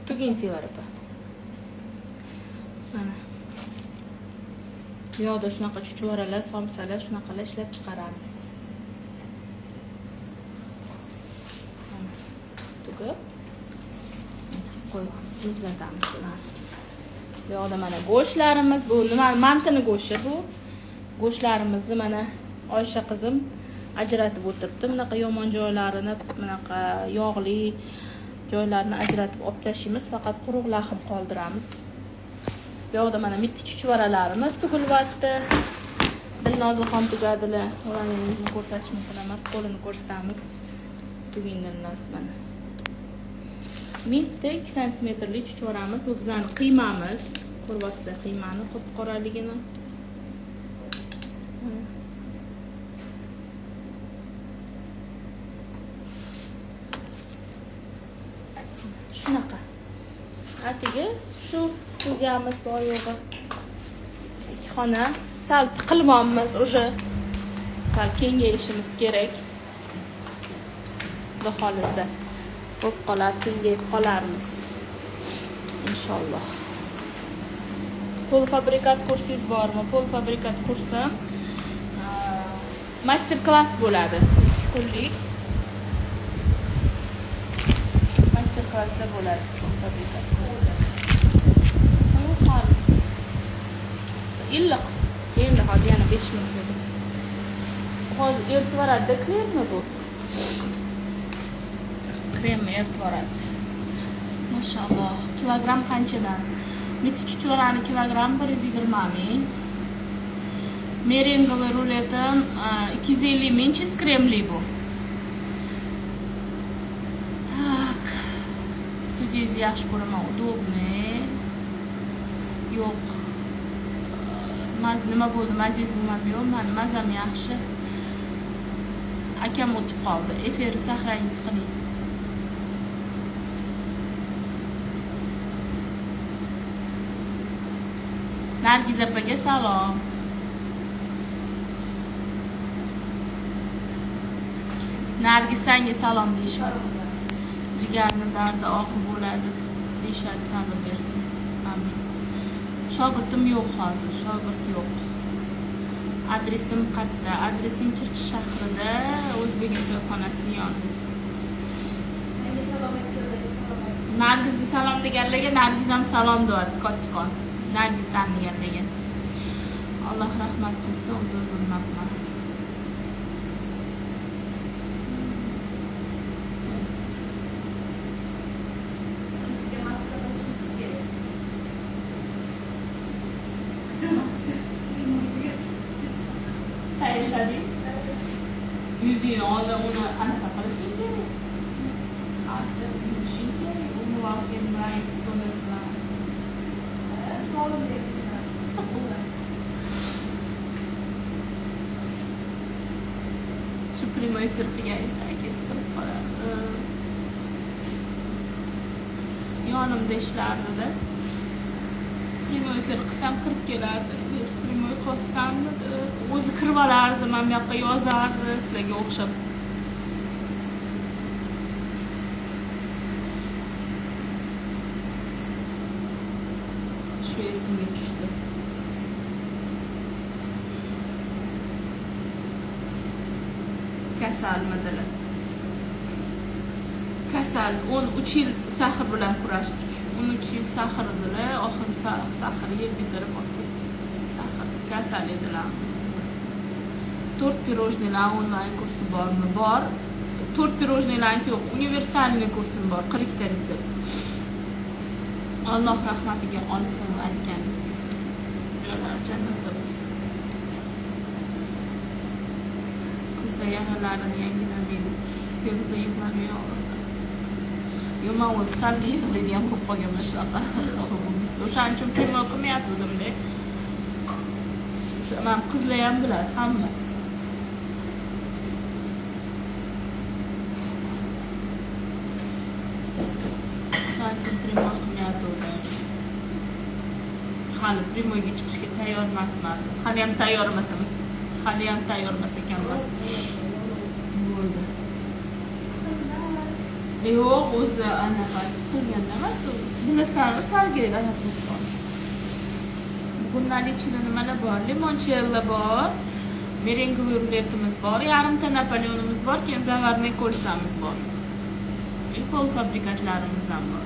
Tuging, Sevara opa. Mana. Bu yoqda shunaqa chuchvaralar, somsalar, shunaqalar ishlab chiqaramiz. Mana. Tugib qo'yamiz, muzlatamiz bularni. Bu yoqda mana go'shtlarimiz, bu nima, mantini go'shti bu. Go'shtlarimizni mana Oysha qizim ajratib o'tiribdi. Bunaqa yomon joylarini, bunaqa yog'li joylarini ajratib olib tashlaymiz, faqat quruq lahm qoldiramiz. Bu yoqda mana mitti chuchvaralarimiz tugilyapti. Dilnozaxon tugadilar. Ularning yuzini ko'rsatish mumkin emas, qo'lini ko'rsatamiz. Tuging, Dilnoz, mana. Mitti 2 santimetrli chuchvaramiz. Bu bizning qiymamiz. Ko'ryapsizlar qiymani qop-qoraligini. Mana. Shunaqa. Atigi shu studiyamiz bor yo'g'i. 2 xona. Sal tiqilmonmiz уже. Sal kengayishimiz kerak. Xudo xolisa bo'lib qolar, kengayib qolarmiz. Inshaalloh. Полуфабрикат kursingiz bormi? Полуфабрикат kursim master klass bo'ladi. 2 kunlik master klasslar bo'ladi полуфабрикат kursda. Hali iliq. Endi hozir yana 5 minut bo'ldi. Hozir eritib yuboradi kremmi bu? Kremni eritib yuboradi. Mashalloh. Kilogramm qanchadan? Mitti chuchvarani kilogramm 120 ming. Merengali ruletim 250 ming, chiz kremli bu. Так. Studiyangizni yaxshi ko'raman, удобный. Yo'q. Nima bo'ldi? Maziz bo'lmadi, yo'q, mani mazam yaxshi. Akam o'tib qoldi. Efirni saqlangiz qiling. Nargiz opaga salom. Nargiz, senga salom deyishyapti. Jigarni dardi og'ir bo'ladi deyishadi, sabr bersin. Amin. Shogirdim yo'q hozir, shogird yo'q. Adresim qayerda? Adresim Chirchiq shahrida, O'zbek to'yxonasining yonida. Nargizga salom deganlarga Nargiz ham salom deyapti, kattakon. Nargiz taniganlarga. Alloh rahmat qilsin, uzr bilmabman. Bizga maska qilishimiz kerak. Tayyorlading? Yuzingni oldin uni anaqa qilishing kerak. Artib yuvishing kerak. Uni bilan, toner bilan. Solim deb bilamiz. Shu prямой efir qilganingizda akasi kirib qoladi. Yonimda ishlardida. Prямой efir qilsam kirib kelardi. Prямой qilsam o'zi kirib olardi, mana bu yoqqa yozardi sizlarga o'xshab. Shu esimga tushdi. Kasalmidilar? Kasal 13 yil sahr bilan kurashdik. 13 yil sahr edilar, oxiri sahr yeb bitirib olib ketdi. Sahr kasal edilar. 4 pirojnilar onlayn kursi bormi? Bor. 4 pirojnilarniki yo'q, universalniy kursim bor, 40 ta retsept. Alloh rahmatiga olsin, aytganingiz kelsin. Joylari jannatda bo'lsin. Qizlar yaralarini yangilamaylik. Feruza yig'lamay og'ridi. Yo'q, men o'zi sal yig'laydigan bo'lib qolganman shunaqa. O'shaning uchun prямой qilmayotgandim-da. O'sha men qizlar ham biladi, hamma. O'shaning uchun prямой qilmayotgandim. Hali prямойga chiqishga tayyor emasman. Hali ham tayyor emasman. Hali ham tayyor emas ekanman. Bo'ldi. Yo'q, o'zi anaqa siqilganda emas, bilasanmi, salgina aytib qoldim. Bugun ichida nimalar bor? Limonchella bor, merengli ruletimiz bor, yarimta Napoleonimiz bor, keyin zavarniy kolsamiz bor. Polfabrikatlarimizdan bor.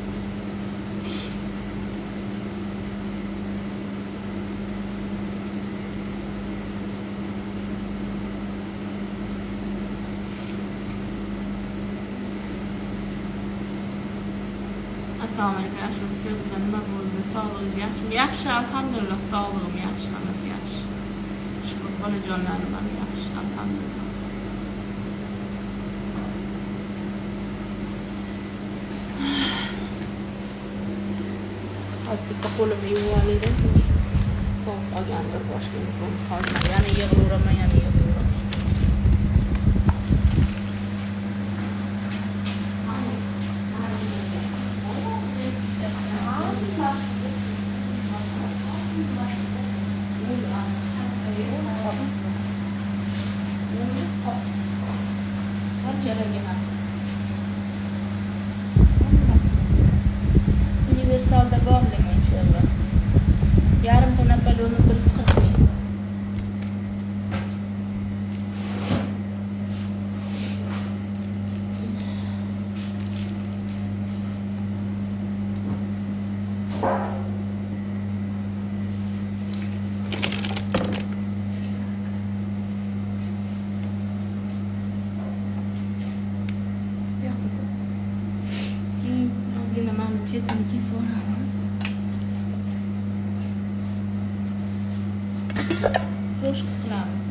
Assalomu alaykum, yaxshimisiz Feruza, nima bo'ldi? Sog'lig'ingiz yaxshimi? Yaxshi, alhamdulillah, sog'lig'im yaxshi, hammasi yaxshi. Shukur, bolajonlarim ham yaxshi, alhamdulillah. Hozir bitta qo'limni yuvib olaydim. Sovib qolgandir, boshlaymiz bo'lmasa hozir yana yig'laveraman, yana yig'laveraman. Universalda bor limonchella. Yarimta Napoleonni 140 ming. Ozgina mana chetini kesib olamiz. Qo'shiq qilamiz.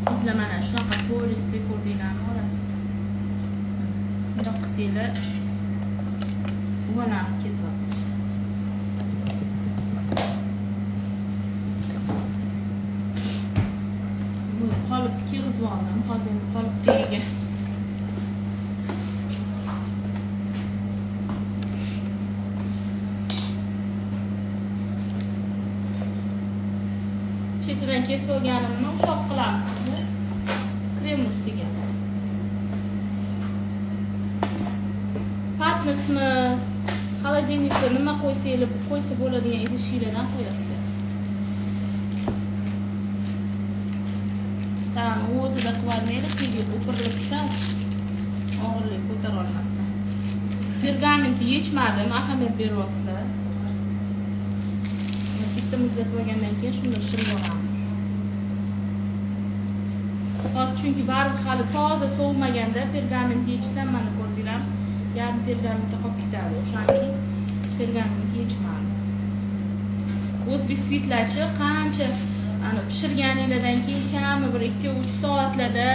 Qizlar mana shunaqa polisda ko'rdinglarmi orasi? Bundoq qilsanglar uvalanib ketyapti. Buni qolib kiyg'izib oldim. Hozir endi qolib tagiga. Chetidan kesib olganimni ushoq qilamiz. Krem ustiga. Patmasmi, холодильникka nima qo'ysanglar, qo'ysa bo'ladigan idishlardan qo'yasizlar. Tan o'zida qilmaydi, tegi o'pirilib tushadi. Og'irlik ko'tara olmasdan. Pergamentni yechmadim, ahamiyat beryapsizlar. Bitta muzlatib olgandan keyin shuni shirib olamiz. Hozir chunki baribir hali toza sovumaganda pergamentni yechsam mana ko'rdinglar, yarim pergamentda qolib ketadi. O'shaning uchun Pergament yechmadi. O'z biskvitlarchi qancha ana pishirganinglardan keyin kami bir 2-3 soatlarda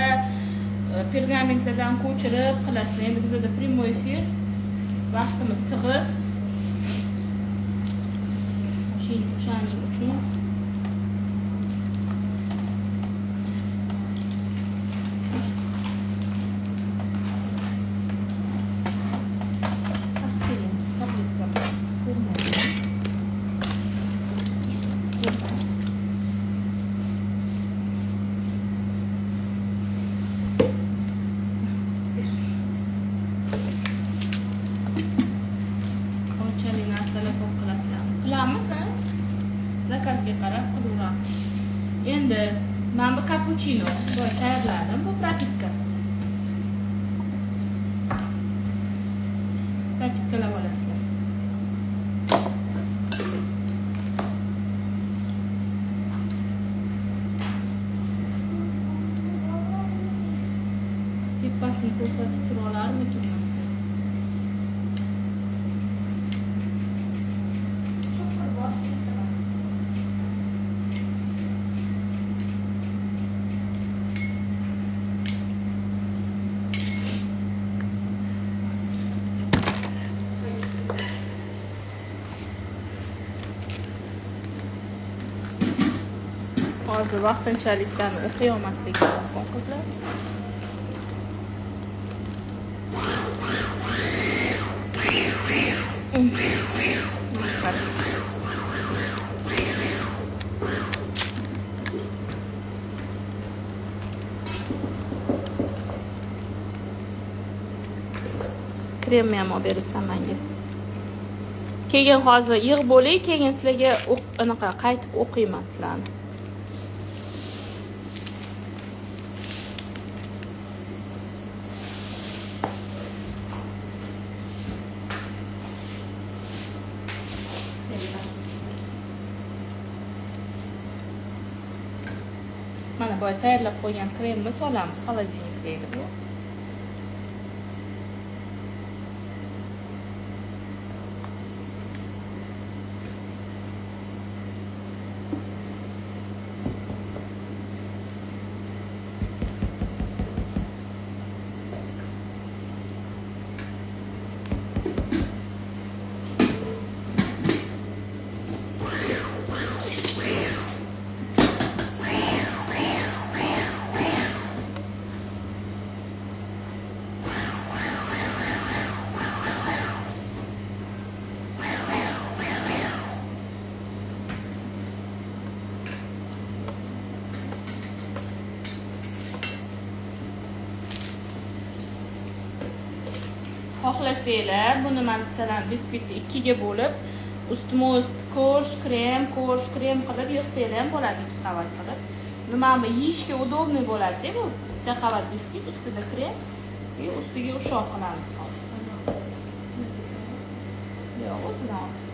pergamentlardan ko'chirib qilasizlar. Endi bizada prямой efir, vaqtimiz tig'iz. O'shaning uchun aspirin tabletka ko'rmayman. Olchali narsalar ko'p qilasizlarmi? Qilamiz, a? Zakazga qarab qilaveramiz. Endi mana bu kapuchino boya tayyorladim, bu propitka. Propitkalab olasizlar. Tepasini ko'rsatib tura olarmikin sizlar? Chuqur bor. Hozir vaqtinchalik sizlarni o'qiy olmasligim mumkin, qizlar. Kremni ham olib berasan menga. Keyin hozir yig'ib bo'lay, keyin sizlarga anaqa qaytib o'qiyman sizlarni. Mana boya tayyorlab qo'ygan kremni solamiz, холодильник deydi bu. Xohlasanglar buni masalan biskvitni 2ga bo'lib, ustma-ust ko'sh krem qilib yig'sanglar ham bo'ladi, 2 qavat qilib. Nimani yeyishga удобный bo'ladi-da bu. Bitta qavat biskvit, ustida krem, и ustiga ushoq qilamiz hozir. Yo'q, o'zidan olamiz.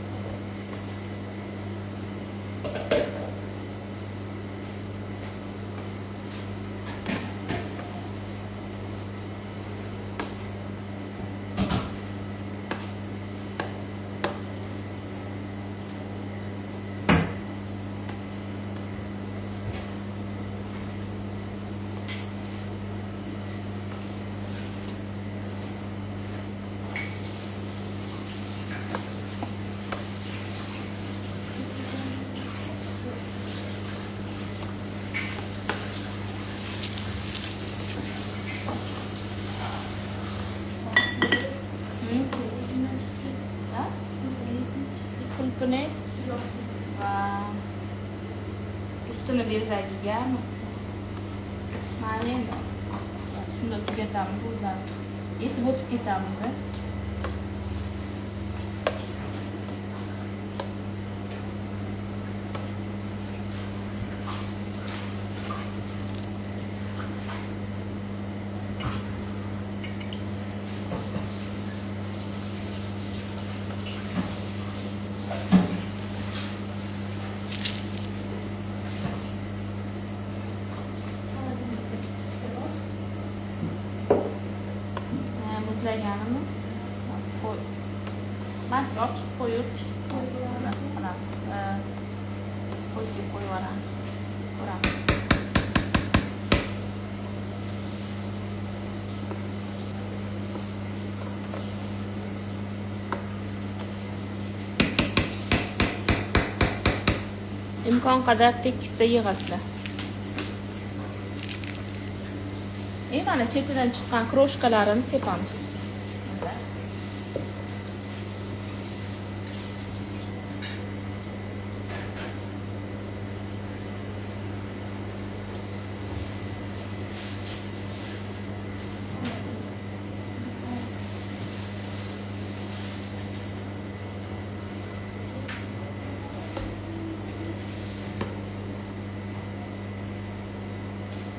Qulpini va ustini bezagigami? Mana endi shunda tugatamiz o'zlari. Yetib o'tib ketamiz-da. Muzlaganimi? Balki olib chiqib qo'yurchi. Nimasi qilamiz? Qo'ysak qo'yib yuboramiz. Ko'ramiz. Imkon qadar tekisda yig'asizlar. Mana chetidan chiqqan kroshkalarini sepamiz. Bismillah.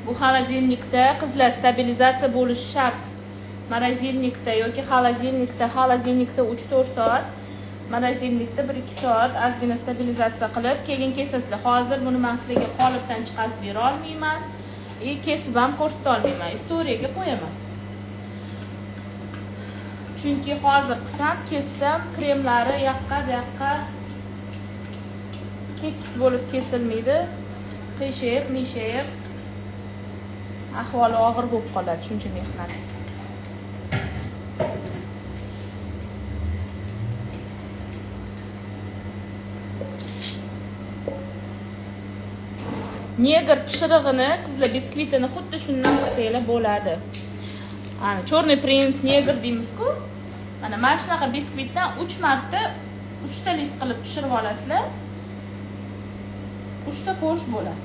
Bu холодильникda qizlar stabilizatsiya bo'lishi shart. Морозильникda yoki холодильникda, холодильникda 3-4 soat, морозильникda 1-2 soat ozgina stabilizatsiya qilib, keyin kesasizlar. Hozir buni men sizlarga qolipdan chiqarib bera olmayman, kesib ham ko'rsata olmayman. Istoriyaga qo'yaman. Chunki hozir qilsam, kessam kremlari yoqqa bu yoqqa tekis bo'lib kesilmaydi. Qiyshayib, mishayib ahvoli og'ir bo'lib qoladi shuncha mehnat. Negr pishirig'ini qizlar biskvitini xuddi shundan qilsanglar bo'ladi. Ana Черный принц, negr deymiz-ku. Mana shunaqa biskvitdan 3 marta 3 ta list qilib pishirib olasizlar. 3 ta ko'rish bo'ladi.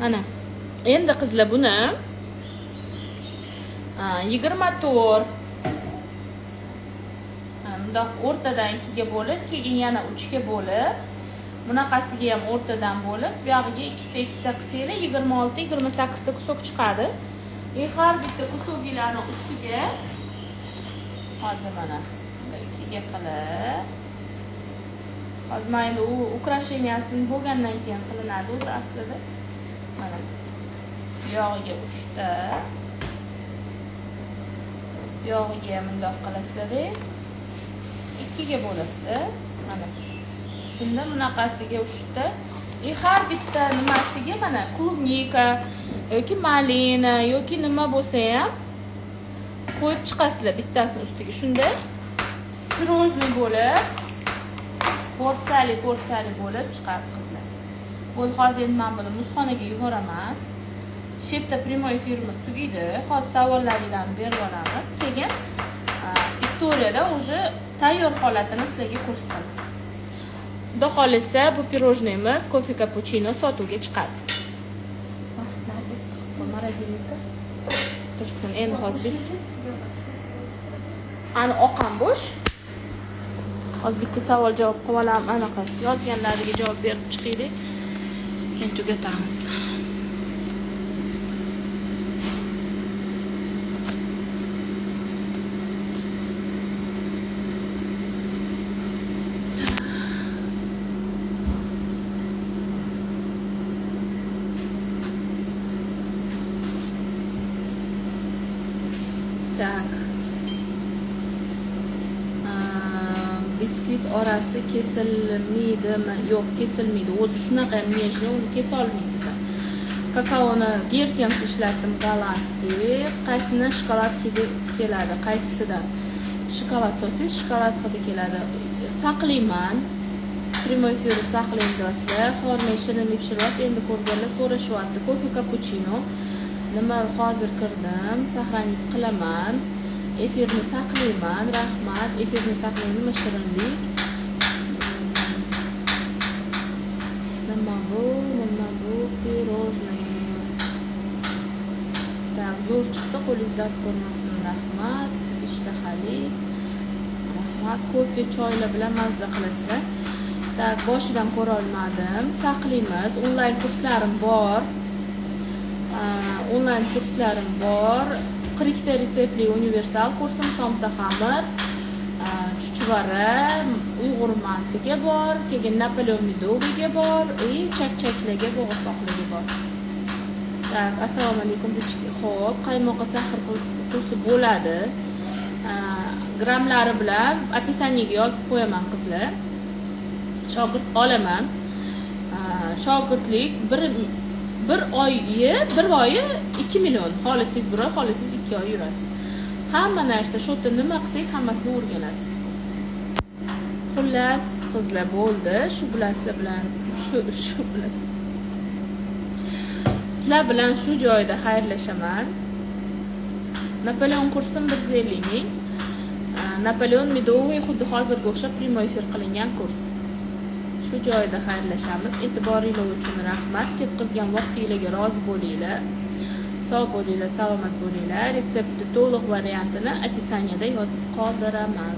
Mana endi qizlar buni 24 bundoq o'rtadan 2 ga bo'lib, keyin yana 3 ga bo'lib, bunaqasiga ham o'rtadan bo'lib, bu yog'iga ikkita ikkita qilsanglar 26-28 ta kusok chiqadi. Har bitta kusoklarning ustiga hozir mana 2 ga qilib, hozir men endi u ukrasheniyasini bo'lgandan keyin qilinadi o'zi aslida. Mana yog'iga 3 ta, yog'iga bundoq qilasizlar-da, 2 ga bo'lasizlar. Mana shunda bunaqasiga 3 ta. Har bitta nimasiga mana klubnika yoki malina yoki nima bo'lsa ham qo'yib chiqasizlar bittasini ustiga. Shunda pirojniy bo'lib, portsiyali portsiyali bo'lib chiqadi qizlar. Bo'ldi, hozir endi men buni muzxonaga yuboraman. Shu yerda primoy efirimiz tugaydi. Hozir savollaringlarni berib olamiz. Keyin istoriyada уже tayyor holatini sizlarga ko'rsataman. Xudo xolisa bu pirojniyimiz kofe kapuchino sotuvga chiqadi. Nargis морозильникka tursin. Endi hozir ana oqam bo'sh. Hozir bitta savol javob qilib olamiz, anaqa yozganlariga javob berib chiqaylik. Keyin tugatamiz. Tak. Biskvit orasi kesilmaydimi? Yo'q, kesilmaydi. O'zi shunaqa ham nejni, uni kesa olmaysiz ham. Kakaoni Gerkens ishlatdim, gollandskiy. Qaysini shokolad hidi keladi, qaysisidan? Shokolad solsangiz shokolad hidi keladi. Saqlayman. Primoy efirni saqlayman do'stlar. Xormay shirinlik pishirasiz. Endi ko'rganlar so'rashyapti. Kofe kapuchino. Nima hozir kirdim, saqlanib qilaman. Efirni saqlayman, rahmat. Efirni saqlayman, nima shirinlik. Nima bu? Nima bu? Pirojnoye. Tak, zo'r chiqdi, qo'lingiz dard ko'rmasin, rahmat. Ishtahali. Rahmat. Kofe, choylar bilan mazza qilasizlar. Так, boshidan ko'rolmadim. Saqlaymiz. Onlayn kurslarim bor. Onlayn kurslarim bor. 40 ta retseptli universal kursim: somsa xamir, chuchvara, uyg'ur mantiga bor, keyin Napoleon медовый ga bor и chakchaklarga, bo'g'irsoqlarga bor. Так, assalomu alaykum. Ho'p, qaymoqqa сахар kursi bo'ladi. Grammlari bilan описание ga yozib qo'yaman, qizlar. Shogird olaman. Shogirdlik bir oyi 2 million. Xohlasangiz bir oy, xohlasangiz 2 oy yurasiz. Hamma narsa shu yerda, nima qilsak, hammasini o'rganasiz. Xullas, qizlar, bo'ldi. Shu bilan sizlar bilan shu bilan sizlar bilan shu joyda xayrlashaman. Napoleon kursim 150 000. Napoleon медовый, xuddi hozirga o'xshab прямой эфир qilingan kurs. Shu joyda xayrlashamiz. E'tiboringlar uchun rahmat. Ketkazgan vaqtinglarga rozi bo'linglar. Sog' bo'linglar, salomat bo'linglar. Retseptni to'liq variantini описание da yozib qoldiraman.